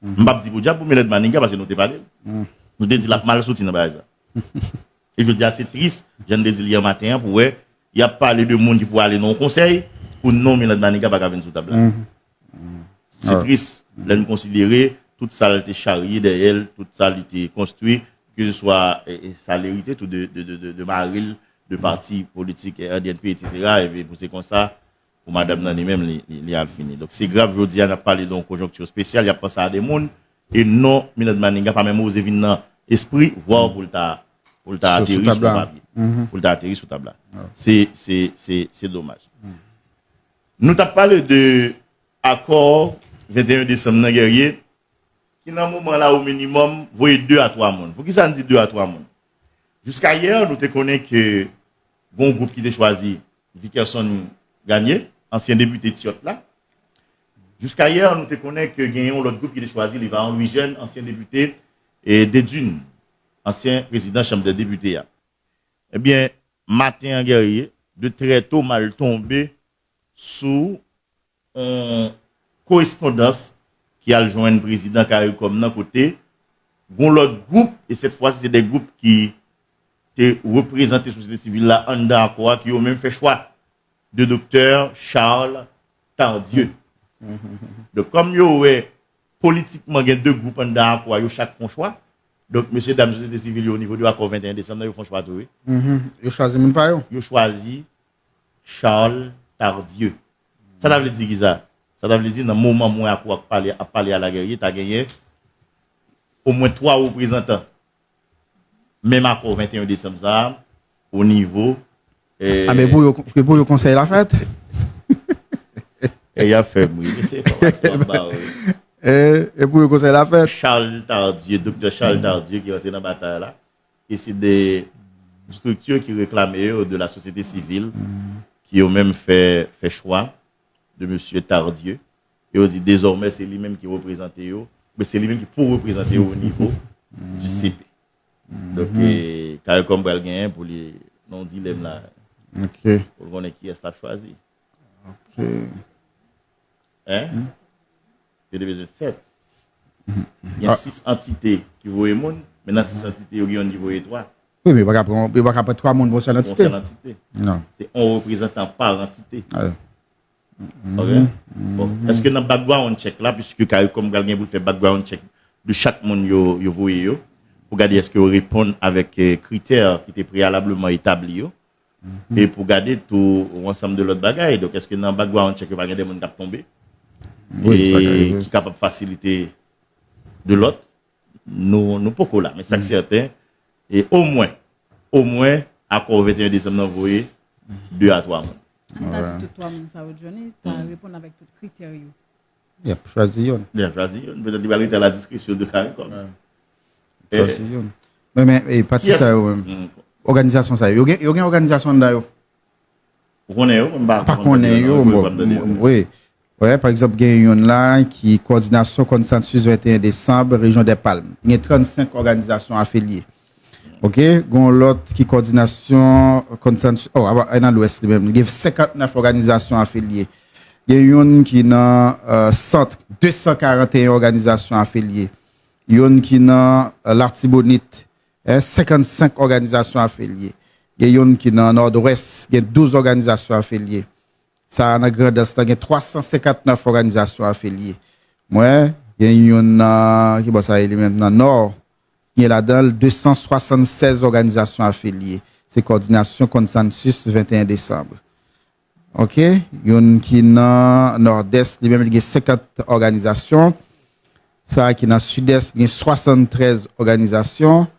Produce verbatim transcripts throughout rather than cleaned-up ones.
M p ap di pou dyab pou Milord Maniga, paske nou te pale l. Nou te di l ap mal soti nan bagay sa. E jodi a, se tris, jan n te di l yè maten an, pou wè, y ap pale de moun ki pou ale nan yon konsèy, pou non Milord Maniga pa ka vin sou tab la. Se tris, lè n konsidere tout sa l te charye dèyè l, tout sa li te konstwi, ke se swa e, e sa l erite tou de, de, de, de, de mari l, de pati politik, e, N D N P, etsetera, epi pou se konsa, pou madanm nan li menm, li, li, li al fini. Donk, se grav, jodi a, n ap pale de yon konjonkti espesyal, y ap panse a de moun, e non Milord Maniga pa menm oze vin nan espri, vwa pou l ta, pou l ta ateri sou papye, pou l ta ateri sou tab la. Se, se, se, se domaj. Nou t ap pale de akò venteyen desanm nan, Guerrier, ki nan moman la, o minimòm, voye de a twa moun. Poukisa n di de a twa moun? Jiska yè, nou te konnen ke gon gwoup ki te chwazi Vikerson Gagné, ansyen depite Tyòt la. Jiska yè, nou te konnen ke gen yon lòt gwoup ki te chwazi Livaon Louis Jeune, ansyen depite, e, de Dune, ansyen prezidan Chanm dè Depite a. Ebyen, maten an, Guerrier, de trè to, m al tonbe sou yon korespondans ki al jwenn prezidan CARICOM nan, kote gon lòt gwoup, e sèt fwa si se de gwoup ki te reprezante sosyete sivil la anndan akò a, ki yo menm fè chwa de Doktè Charles Tardieu. Donk, kòm yo wè politikman gen de gwoup anndan akò a, yo chak fè yon chwa. Donk, mesye dam sosyete sivil yo, o nivo de akò venteyen desanm nan, yo fè yon chwa tou, wi. Yo chwazi moun pa yo. Yo chwazi Charles Tardieu. Sa ta vle di ki sa? Sa ta vle di, nan moman mwen ak ou ap pale, ap pale a la, Guerrier, ta genyen omwen twa reprezantan menm akò venteyen desanm sa a, o nivo, e, A, men pou yo, pou yo konsèy la fèt? E y ap fè m ri, men se enfòmasyon m ba ou. E, e pou yo konsèy la fèt? Charles Tardieu, Doktè Charles Tardieu ki rantre nan batay la. E se de estrikti ki reklame yo, de la sosyete sivil, ki yo menm fè, fè chwa de mesye Tardieu. E yo di dezòmè se li menm ki reprezante yo, men se li menm ki pou reprezante yo o nivo di C P. Donk, e, CARICOM pral genyen pou li nan yon dilèm la. Pou l konnen kiyès l ap chwazi. Hein? Yo te bezwen sèt. Gen sis antite ki voye moun, men nan sis antite yo gen youn ki voye twa. Wi, men yo pa ka pran, yo pa ka pran twa moun pou yon sèl antite. Pou yon sèl antite. Non. Se yon reprezantan pa antite. Ok? Bon, èske nan background check la, piske CARICOM pral gen pou l fè background check de chak moun yo, yo voye yo, pou gade èske yo reponn avèk, eh, kritè ki te preyalableman etabli yo, e pou gade tou yon ansanm de lòt bagay. Donk, èske nan background check yo pa gen de moun k ap tonbe? Wi, sa ka rive. E ki kapab fasilite de lòt? Nou, nou poko la, men sa k sèten, e omwen, omwen, akò venteyen desanm nan voye de a twa moun. Ann ta di tout twa moun sa yo, Johnny, ta reponn avèk tout kritè yo. Y ap chwazi youn. Y ap chwazi youn. Petèt li pral rete a la diskresyon de CARICOM. Chwazi youn. Men, men, e, pati sa yo menm. Òganizasyon sa yo. Yo gen, yo gen òganizasyon anndan yo. Ou konnen yo? M pa konnen yo, bon, wi. Wè, pa egzanp, gen youn la ki kowòdinasyon konsansis venteyen desanm, rejyon dè Palm. Gen trannsenk òganizasyon afilye. Ok, gen yon lòt ki kowòdinasyon konsansis, oh, aba, nan Lwès li menm. Gen senkantnèf òganizasyon afilye. Gen youn ki nan, euh, Sant, de san karanteyen òganizasyon afilye. Youn ki nan, euh, Latibonit, eh, senkannsenk òganizasyon afilye. Gen youn ki nan Nòdwès, gen douz òganizasyon afilye. Sa a nan Grandans lan, gen twa san senkantnèf òganizasyon afilye. Mwen, gen youn nan, ki bò sa ye li menm, nan Nò, gen ladan l de san swasannsèz òganizasyon afilye. Se kowòdinasyon konsansis venteyen desanm. Ok, youn ki nan Nòdès, li menm li gen senkant òganizasyon. Sa a ki nan Sidès, li gen swasanntrèz òganizasyon.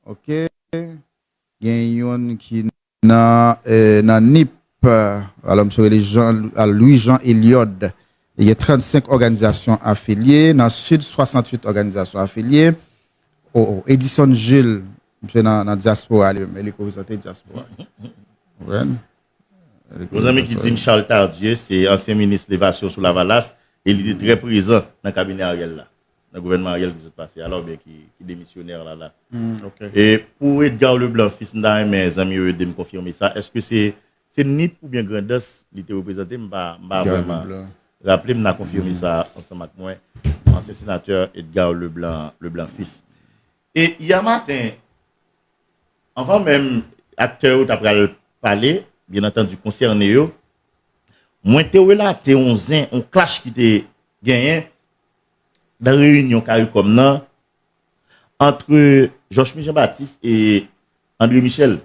Ok, gen youn ki nan, eh, nan Nip, alò, misye rele Jean, ah, Louis Jean Eliod. Li gen trannsenk òganizasyon afilye. Nan Sid, swasanntuit òganizasyon afilye. Oh, oh, Edison Jules, misye nan, nan dyaspora li menm, e li k reprezante dyaspora. Konprann? Yon zanmi ki di m Charles Tardieu se ansyen minis Levasyon sou Lavalas, e li te trè prezan nan kabinè Ariel la, nan gouvènman Ariel ki sot pase a la, oubyen ki, ki demisyonè la la. E pou Edgar Leblanc, fis, m ta renmen zanmi yo ede m konfime sa. Èske se, se Nip oubyen Grandans li te reprezante? M pa, m pa vrèman raple m, n a konfime sa ansanm ak mwen. ansyen senatè Edgar Leblanc, Leblanc Fils. E yè maten, anvan menm aktè yo ta pral pale, byen antandi konsène yo, mwen te relate yon zen, yon clash ki te genyen nan reyinyon CARICOM nan, ant Jochmy Jean Baptiste e André Michel.